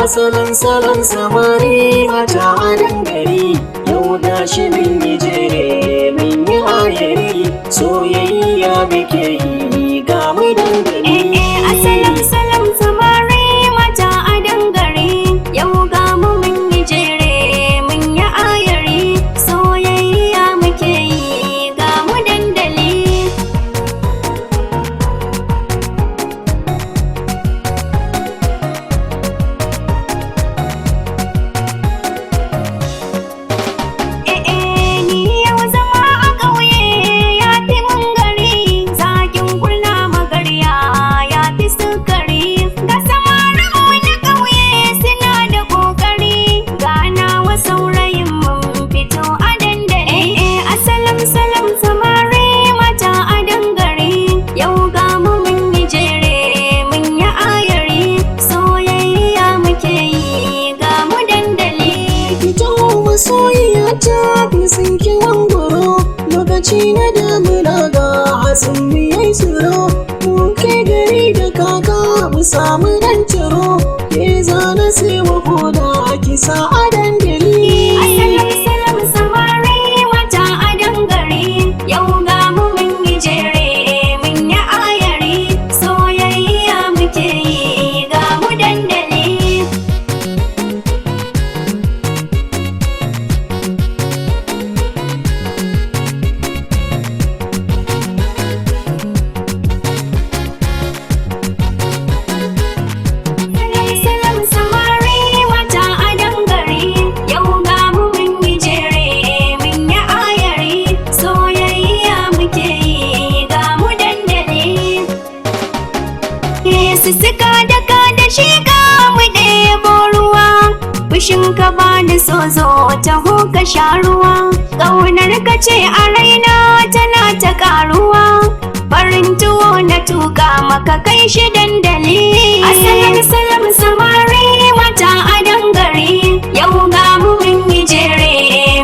Asalin salon samari mata a dangare, yau gashi mun yi jere, mun yi ayari, soyayya muke yi, ga mu dandali. Eh, asalam salam samari mata a dangare, yau ga mu mun yi jere, mun yi ayari, soyayya muke yi, ga mu dandali. Eh eh, ni yau zama a ƙauye ya fi mun gari, zakin kurna magarya ya fi sukari. Ga samarin mu na ƙauye suna da ƙoƙari, ga nawa saurayin mun fito a dandali. Eh eh, asalam salam samari mata a dangare, yau ga mu mun yi jere, mun yi ayari, soyayya muke yi, ga mu dandali. Fito masoyiya ta fi sinki mangoro, lokaci na damuna ga hatsin mu yayi tsiro, mu kai gari da kaka mu samu dan ciro, ke zana sai wa koda kisa a dandali. Asalam salam samari mata a dangare, yau ga mu mun yi jere, mun yi ayari, soyayya muke yi, ga mu dandali. Salam salam samari mata a dangare, yau ga mu mun yi jere, mun yi ayari, soyayya muke yi, ga mu dandali. Yesu suka daka da shi ga mu ɗebo ruwa, fushin ka bani sozo taho ka sha ruwa, ƙaunar ka ce a raina tana ta ƙaruwa, farin tuwo na tuka maka kai shi dandali. Asalam salam samari mata a dangare, yau ga mu mun yi jere,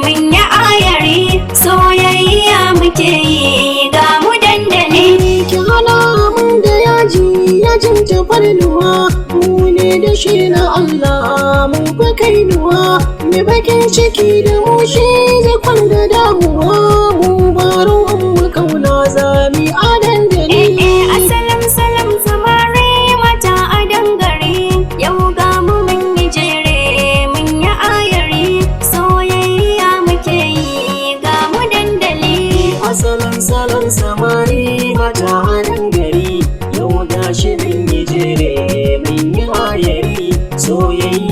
mun yi ayari, soyayya muke yi, ga mu dandali. Ki hana mun da yaji, yajin tafarnuwa, mu ne da shi na Allah mun fi kainuwa, mai bakin ciki da mushi zai kwanda damuwa, mu ba ruwan mu kauna zami a dandali. Eh eh, asalam salam samari mata a dangare, yau ga mu mun yi jere, mun yi ayari, soyayya muke yi, ga mu dandali. Asalin salon samari mata a gari, yau gashi mun yi jere, mun yi ayari, soyayya.